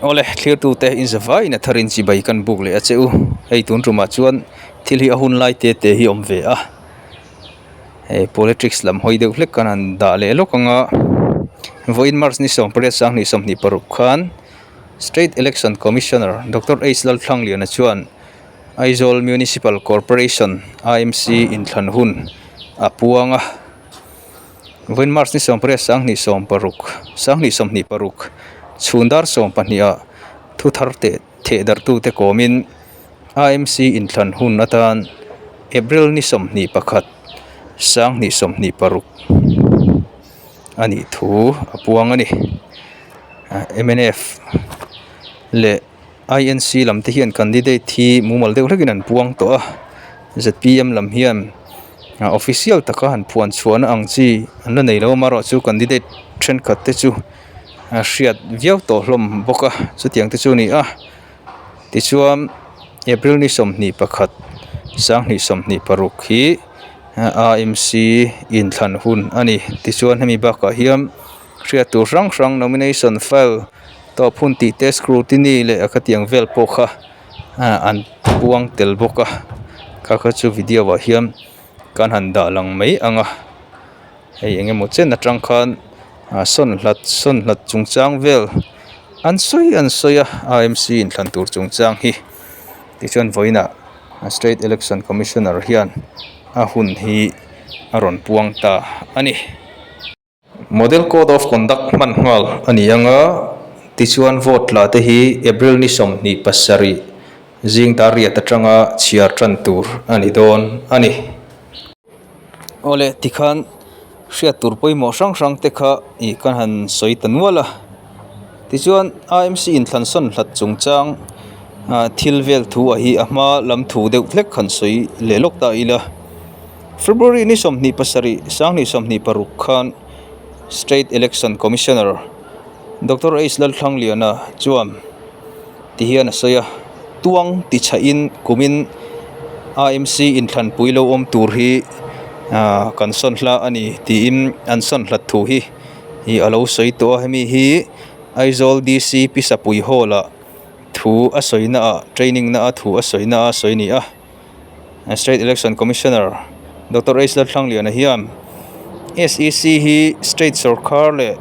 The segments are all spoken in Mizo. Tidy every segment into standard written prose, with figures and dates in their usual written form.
Awle thlirtute in zavaiin a tharin chibai kan buk leh a che u. Hei tun tumah chuan thil hi a hun lai te te hi a awm ve a. Hei politics lam hawi deuh hlek kan han dah leh lawk ang a. Vawiin March ni 18 2026 khan State Election Commissioner Doctor H Lalthlangliana chuan Aizawl Municipal Corporation AMC inthlan hun a puang a. Vawiin March ni 18 20 sangni 26 chhun dar 12 ah thu thar teh theh darhtute kawmin AMC inthlan hun atan April ni 21 2026 a nih thu a puang a ni. Mnf leh INC lam te hian candidate hi mumal deuh hlekin an puang tawh a zpm lam hian official taka han phuan chhuahna ang chi an la nei lo amaherawhchu candidate thenkhat te chu a hriat viau tawh hlawm bawk a chutiang te chu a ni a tichuan April ni 21 2026 hi AMC inthlan hun a ni tichuan hemi bakah hian hriat tur hrang hrang nomination file tawp hun tih te scrutiny leh a khatiang vel pawh kha an puang tel bawk a kha kha chu video ah hian kan han dah lang mai ang a hei eng emaw chen atang khan sawn hlat sawn hlat chungchang vel an sawi an sawi a AMC inthlan tur chungchang hi tichuan vawiinah state election commissioner hian a hun hi a rawn puang ta a ni. Model Code of Conduct hman nghal a ni ang a, tichuan vote tla te hi April ni 27 zing dar riat atanga chhiar tan tur a ni dawn a ni. Awle, tikhan hriat tur pawimawh hrang hrang te kha ih kan han sawi ta nual a, tichuan AMC inthlansawn hlat chungchang thil vel thu ah hi a hma lam thu deuh hlek han sawi leh lawk ta ila. February ni 27 2026 khan State Election Commissioner Doctor H Lalthlangliana chuan ti hian a sawi a, tuang ti chhahin kumin AMC inthlanpui lo awm tur hi kan sawn hla a ni tiin an sawn hlat thu hi ih a lo sawi tawh a, hemi hi Aizawl DC Pisapui Hall ah thu a sawi na ah training na a thu a sawi na a sawi a ni a. State Election Commissioner Doctor H Lalthlangliana hian SEC hi state sawrkar leh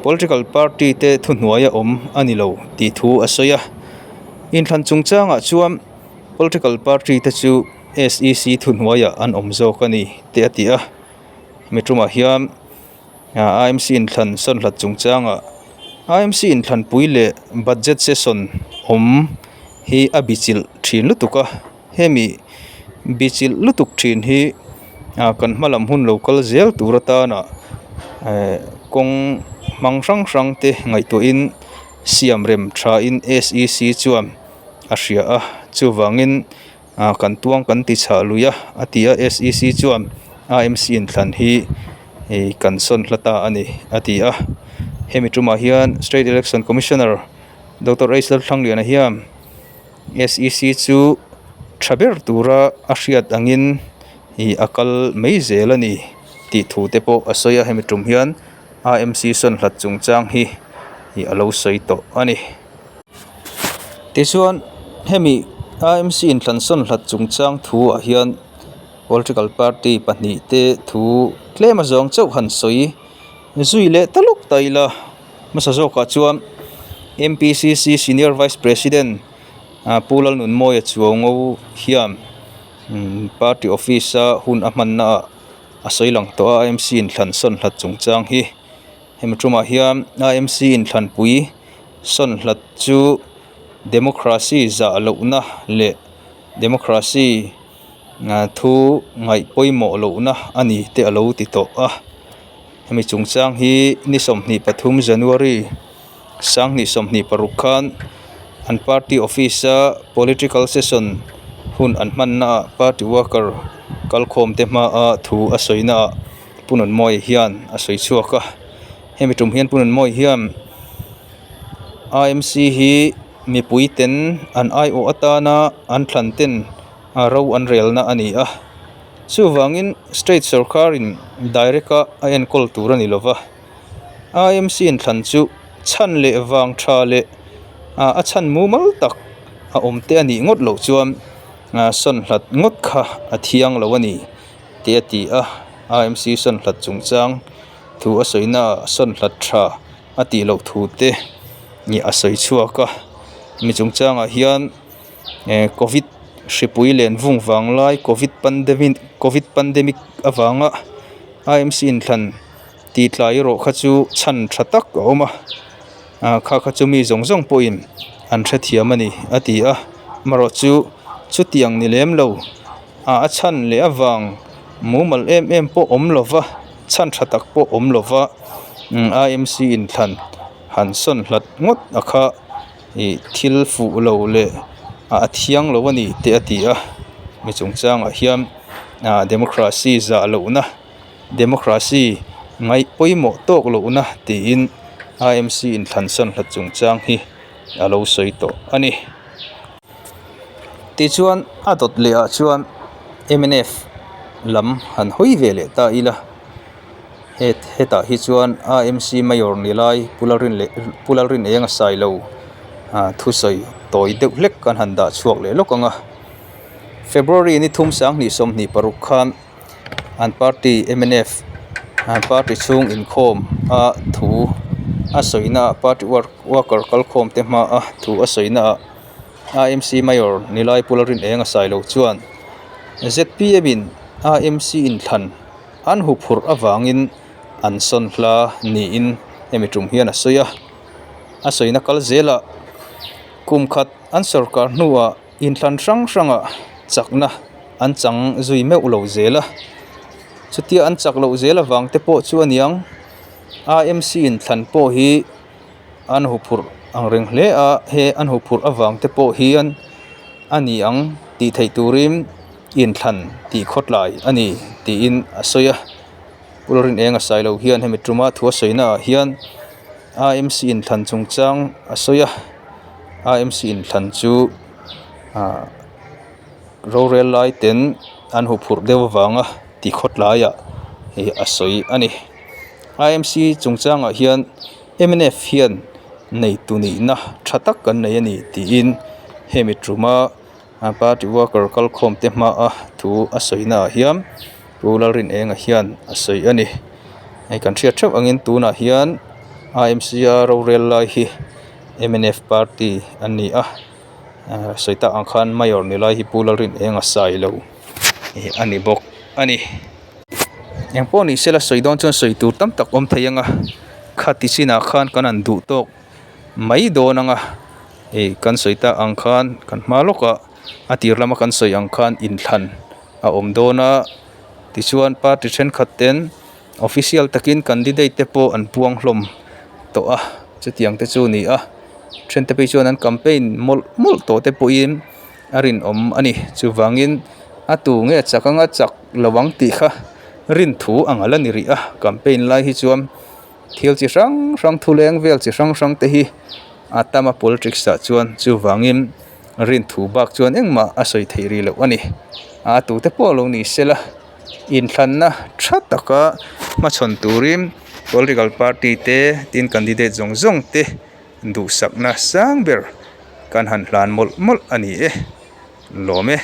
political party te thuhnuaia awm a ni lo tih thu a sawi a. Inthlan chungchangah chuan political party te chu SEC thuhnuaiah an awm zawk a ni tih a ti a. Hemi tumah hian AMC inthlan sawn hlat chungchangah AMC inthlanpui leh budget session awm hi a bichilh thin lutuk a hemi bichilh lutuk thin hi kan hma lam hun lo kal zel tur atana ehh kawng hmang hrang hrang te ngaihtuahin siam rem thain SEC chuan a hria a chuvangin. Ah kan tuang kan ti chhah lui a a ti a SEC chuan AMC inthlan hi ih kan sawn hla ta a ni a ti a hemi tumah hian State Election Commissioner Doctor H Lalthlangliana hian SEC chu tha ber tura a hriat angin ih a kal mai zel a ni tih thu te pawh a sawi a hemi tum hian AMC sawn hlat chungchang hi ih a lo sawi tawh a ni. Tichuan hemi AMC inthlansawn hlat chungchang thu ah hian political party pahnih te thu tlem a zawng chauh han sawi zui leh ta lawk ta ila hmasa zawkah chuan M_P_C_C senior vice president Pu Lalnunmawia Chuaungo hian party office a hun a hmanna ah a sawi lang tawh a AMC inthlansawn hlat chungchang hi hemi tumah hian AMC inthlanpui. Sawn hlat chu democracy zah lohna leh democracy thu ngaih pawimawh lohna a ni te a lo ti tawh a. Hemi chungchang hi ni 23 January 2026 khan an party office a political session hun an hmanna ah party worker kalkhawm te hmaa thu a sawina ah Pu Nunmawia hian a sawi chhuak a. Hemi tum hian Pu Nunmawia hian AMC hi mipui ten an aiawh atana an thlan ten ro an relna a ni a. Chuvangin state sawrkarin direct a a enkawl tur a ni lova. AMC inthlan chu chhan leh vang tha leh A chhan mumal tak a awm te a nih ngawt loh chuan sawn hlat ngawt kha a thiang lo a ni tih a ti a. IMC sawn hlat chungchang thu a sawi naah sawn hlat tha a tih loh thu te a sawi chhuak a. Mi chungchangah hian Covid hripui len vung vang lai Covid pandemic Covid pandemic avanga IMC inthlan tih tlai erawh kha chu chhan tha tak a awm a ah kha kha chu mi zawng zawng pawhin an hrethiam a ni a ti a amaherawh chu chutiang ni lem lo ah a chhan leh avang mumal em em pawh awm lova chhan tha tak pawh awm lova IMC inthlan han sawn hlat ngawt a kha. Ih thil fuh lo leh a thiang lo a ni te a ti a mi chungchangah hian ah democracy zah lohna democracy ngaih pawimawh tawk lohna tiin I M C inthlan sawn hlat chungchang hi a lo sawi tawh a ni. Tichuan a dawt leh ah chuan M N F lam han hawi ve leh ta ila. Het hetah hi chuan AMC Mayor ni lai Pu Lalrin leh Pu Lalrin eng a sai lo ah thusawi tawi deuh hlek kan han dah chhuak leh lawk ang a. February ni thum sanghnih 26 khan an party mnf an party chhung inkhawm a thu a sawi naah party work worker kalkhawm te hma a thu a sawi naah AMC Mayor ni lai Pu Lalrin eng a sai lo chuan zpm in AMC inthlan An huphurh avangin an sawn hla niin hemi tum hian a sawi a. A sawina kal zelah kum khat an sawrkar hnuah inthlan hrang hrangah chakna an chang zui meuh lo zel a. Chutia an chak loh zel avang te pawh chu aniang AMC inthlan pawh hi an huphurh ang reng hle a, he an huphurh avang te pawh hian a ni ang tih theih turin inthlan tih khawtlai a ni tiin a sawi a. Pu Rinenga Sailo hian hemi tuma thu a sawina ah hian AMC inthlan chungchang a sawi a, AMC inthlan chu ah rorel lai ten an huphurh deuh avanga ti khawtlaiah ih a sawi a ni. AMC chungchangah hian mnf hian neitu nihna tha tak kan nei a ni tiin hemi tuma party worker kalkhawm te hmaa thu a sawi naah hian Pu Lalrinenga hian a sawi a ni. Hei kan hriat theuh angin tunah hian IMC a rorel lai hi mnf party an ni a sawi tak ang khan mayor ni lai hi Pu Lalrinenga sai lo a ni bawk a ni. Eng pawh ni sela sawi dawn chuan sawi tur tam tak awm thei ang a, khati chinah khan kan han duh tawk mai dawn ang a, ih kan sawi tak ang khan kan hma lawkah a tir lama kan sawi ang khan inthlan a awm dawn a, tichuan party thenkhat ten official takin candidate te pawh an puang hlawm tawh a, chutiang te chu a ni a, then te phei chuan an campaign mawlh mawlh tawh te pawhin a rinawm a ni, chuvangin a tu nge chak anga chak lo ang tih kha rin thu ang a la ni rih a, campaign lai hi chuan thil chi hrang hrang thu leng vel chi hrang hrang te hi a tam a politics ah chuan chuvangin rin thu bak chuan engmah a sawi theih rih loh a ni a tute pawh lo ni sela inthlanna tha taka hmachhawn turin political party te tin candidate zawng zawng te duhsakna sang ber kan han hlan mawlh mawlh a ni e lawm e.